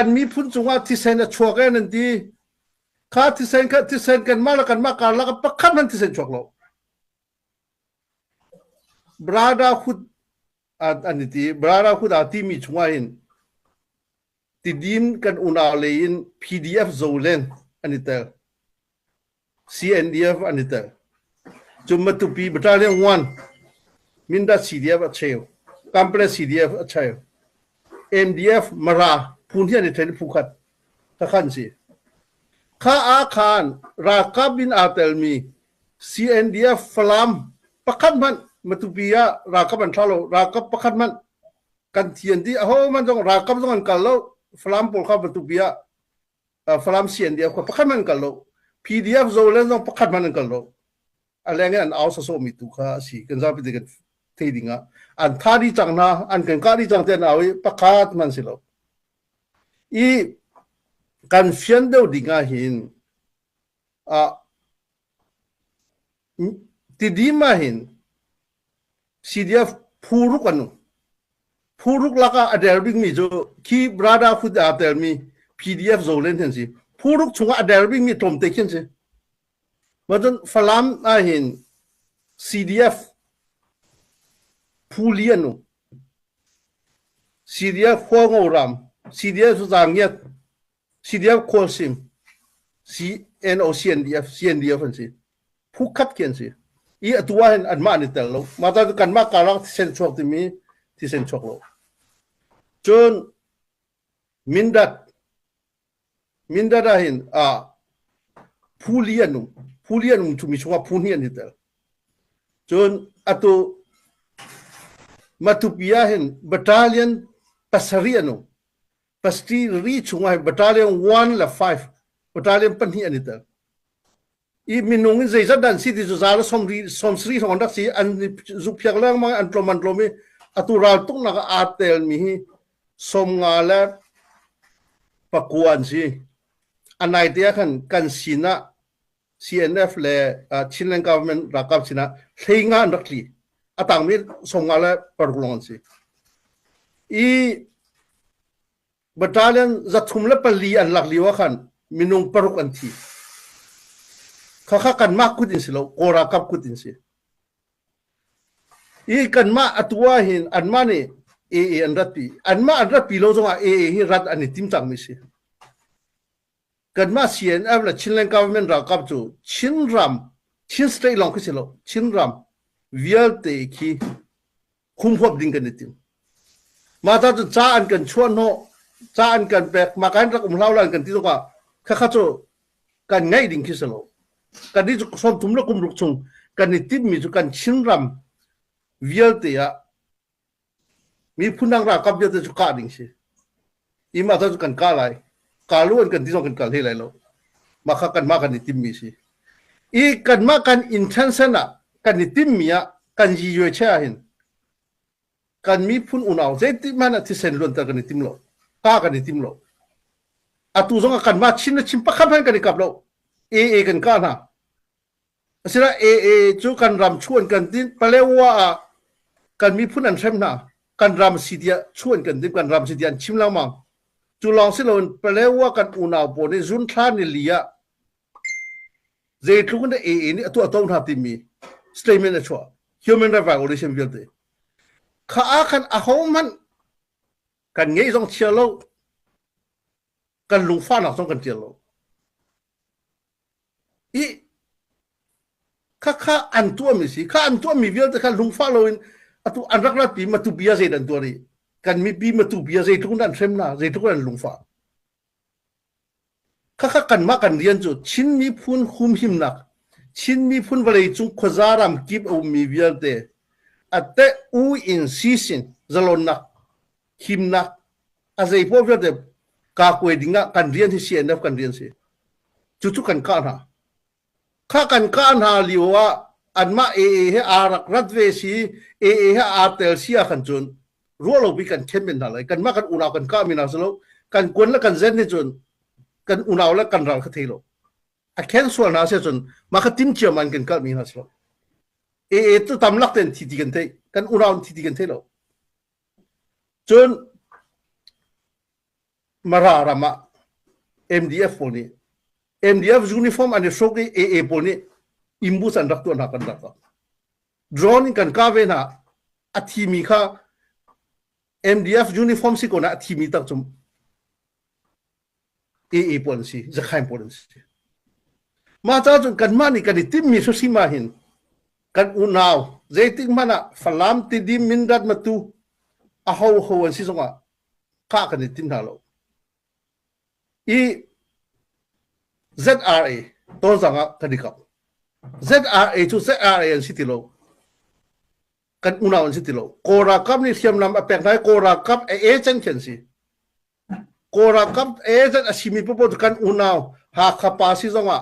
Kan miphun cungah thisen a chuak e nan ti. Kha thisen kha thisen kanmah le kanmah karlak ah pakhat hmanh thisen chuak lo. Brotherhood an i ti. Brotherhood aa timi chungah hin Tidim kan unau lei in PDF Zolen an i tel. CNDF an i tel. Cun Matupi Battalion 1 Mindat CDF a cheu. Kampale CDF a cheu. MDF Mara phun hi an i then phu khat kha si. Kha a khan ralkap in aa telmi CNDF Falam pakhat hmanh Matupi ah ralkap an thla lo ralkap pakhat hmanh kan thi an ti aho man zong ralkap zong an kal lo Falam pawl kha Matupi ah Falam CNDF kha pakhat hmanh an kal lo PDF Zoland zong pakhat hmanh an kal lo a leng in an au sawsawh mi tu kha a si kan zapi te kan thei ding ah an tha di cang hna an kan kah di cang te an au i pakhat hmanh si lo i kan fian deuh ding ah hin ah Tidim ah hin CDF phu ruk an um. Phu ruk lakah a der bikmi cu khi Brotherhood aa telmi PDF Zolen hi an si. Phu ruk chungah a der bikmi tlawmte khi an si. Macun Falam ah hin CDF phu li an um. CDF Hualngo ram, CDF Zangiat, CDF Khualsim, CNO CNDF, CNDF an si. Phu khat khi an si. I atu ah hin anmah an i tel lo. Mah ta kanmah karlak thisen chuak timi thisen chuak lo. Cun Mindat Mindat ah hin ah phu li an um. Phu li an um chumi chungah phu hnih an i tel. Cun atu Matupi ah hin battalion pasarih an um. Pasti ri chungah hin battalion 1 le 5 battalion pahnih an i tel. I minung in zeizat dan si ti cu za le sawmri sawmsarih hrawng an rak si an zukphiak lengmang an tlawm an tlawm i atu ral tuknak ah aa telmi hi 50 le pakua an si. A nai te ah khan kan sin ah CNF le Chinland government ralkap sinah hleinga an rak tli. A tangmi 50 le paruk lawng an si. I battalion 304 an lak lio ah khan minung paruk an thi. Khakha kanmah kut in si lo, Kawl ralkap kut in si. I kanmah atu ah hin anmah nih AA an ratpi. Anmah an ratpi lo zongah AA hi rat an i tim cangmi si. Kanmah CNF le Chinland government ralkap cu Chinram, Chin state lawng khi si lo, Chinram vialte khi humhuap ding kan i tim. Mah ta cu ca an kan chuah hnawh, ca an kan pek, mah kan rak um hlau lan kan ti zongah khakha cu kan ngaih ding khi si lo. Kan nih cu 30 le kum ruk chung kan i timmi cu kan Chinram vialte ah Miphun dang ralkap vialte cu kah ding si. Imah cu kan kah lai. Kah lu an kan ti zong kan kal hlei lai lo. Mah kha kanmah kan i timmi si. I kanmah kan intention ah kan i timmi ah kan yi che ah hin kan miphun unau zeitik hmanh ah thisen luanter kan i tim lo. Kah kan i tim lo. Atu zong ah kanmah Chin le Chin pakhat hmanh kan i kap lo. AA kan kah hna. Asinain AA cu kan ram chuan kan tin Palewa ah kan miphun an hrem hna. Kan ram si tiah chuan kan tim, kan ram si tiah an chim lengmang. Cu lawng si loin Palewa kan unau pawl nih zunthla ni li ah zeitluk in AA nih a tuah to hna timi statement a chuah. Human rights violation vialte. Kha ah khan ahohmanh kan ngeih zong chia lo, kan lungfahnak zong kan tial lo. I khakha an tuahmi si kha an tuahmi vialte kha lungfah loin atu an rak ratpi matu bia zei an tuah rih kan mipi matu bia zeitluk in an hrem na zeitluk in an lungfah khakha kanmah kan rian cu Chin miphun humhimnak Chin miphun vawlei cung khuaza ram kip a ummi vialte ate u in sisin zalonnak himnak a zei paoh vialte kakuai ding ah kan rian hi CNF kan rian si cucu kan kah hna kha kan kah hna lio ah anmah AA he aa rak rat ve si AA he aa tel si ah khan cun ruah lo pi kan khen men hna lai kanmah kan unau kan kah mi hna si lo kan kuan le kan zen nih cun kan unau le kan ral kha thei lo a khen sual hna si cun mah kha tim ciam an kan kal mi hna si lo AA tu tam lak ten thi ti kan thei kan unau thi ti kan thei lo Cun Mara ram ah MDF pawl nih MDF uniform an i hruk i AA pawl nih imbus an rak tuah hna kan rak drone in kan kah ve hna. A thimi kha MDF uniform si ko na a thimi tak cu AA pawl an si, Zakhain pawl an si. Mah ca cun kanmah nih kan i timmi hrimhrim ah hin kan unau zeitik hmanh ah Falam, Tidim, Mindat, Matu a ho ho an si zongah kah kan i tim hna lo. I ZRA tawzang ah kan i kap. ZRA cu ZRA an si ti lo. Kan unau an si ti lo. Kawl ralkap nih hriamnam a pek hna i Kawl ralkap a agent khi an si. Kawl ralkap agent a simi popo cu kan unau Hakha pa si zongah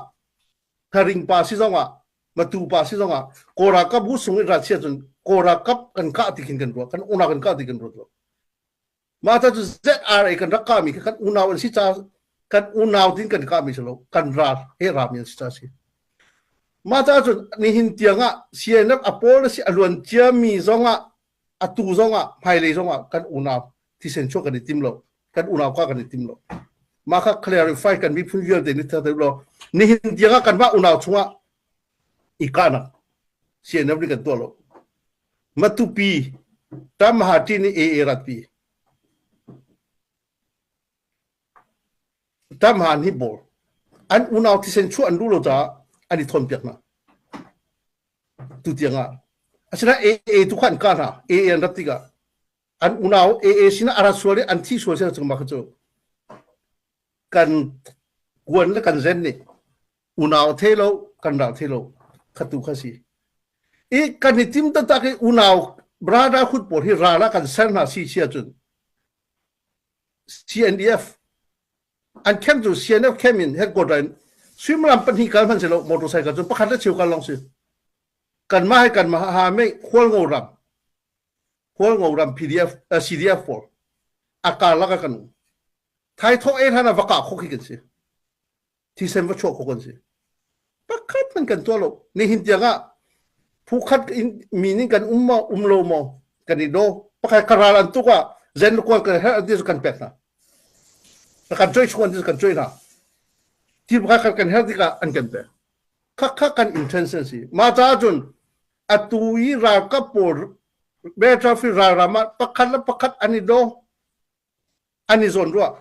Tharing pa si zongah Matu pa si zongah Kawl ralkap bu sung in ral chia cun Kawl ralkap kan kah ti khin kan ruah kan unau kan kah ti kan ruat lo. Mah ta cu ZRA kan rak kahmi kha kan unau an si ca kan unau tin kan kahmi si lo kan ral he rami an si ca si. Mah ca cun nihin tiang ah CNF a pawl a si a luan ciami zong ah atu zong ah hmailei zong ah kan unau thisen chuah kan i tim lo kan unau ka kan i tim lo. Mah kha clarify kan miphun vialte nih thar lo nihin tiang ah kanmah unau chungah i kahnak CNF nih kan tuah lo. Matupi Tamhati nih AA ratpi. Tamhan hi bor. An unau thisen chuah an duh lo caah an i thawnpiak hna. Tu tiang ah. Asinain AA tu kha an kah hna. AA an rat tikah an unau AA sinah a rat sual i an thi sual si cu mah kha cu kan kuan le kan zen nih unau thei lo kan ral thei lo khatu kha si i kan i tim taktak i unau brotherhood pawl hi ral ah kan ser hna si sia cun CNDF an camp cu CNF camp in headquarter in suimilam pahnih kal hman si lo motorcycle cu pakhat le cheu kal long si kanmah he kanmah ha mei khualngo ram khualngo ram PDF uh, CDF pawl a karlak ah kan um thaithawh ei hlan ah va kah khawh khi kan si thisen va chuah khawh kan si pakhat man kan tuah lo nihin tiang ah phu khat in mi ning kan um maw um lo maw kan i do pakhat ka ral an tuk ah zen kual kan her an ti kan pek hna kan choi chuan ti kan choi hna ti pakhat kan her tikah an kan pek khak khak kan intention si ma cha cun atu i ralkap pawl battlefield ralram ah pakhat le pakhat an i do an i zawnruah.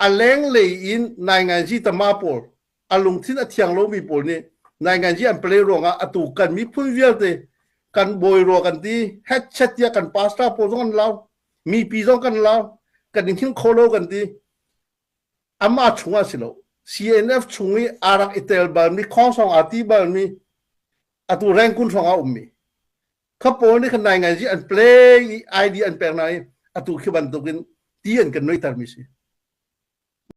A lenglei in nainganzi tama pawl, a lungthin a thiang lomi pawl nih nainganzi an play ruangah atu kan miphun vialte kan bawi rua kan ti, headset tiah kan pastor pawl zong an lau, mipi zong kan lau, kan i hngilh kho lo kan ti. Amah chungah si lo. CNF chung i aa rak i tel balmi, khongsong aa ti balmi, atu Rangoon hrawng ah ummi. Kha pawl nih khan nainganzi an play i ID an pek hna i atu khi bantukin ti an kan noitermi si.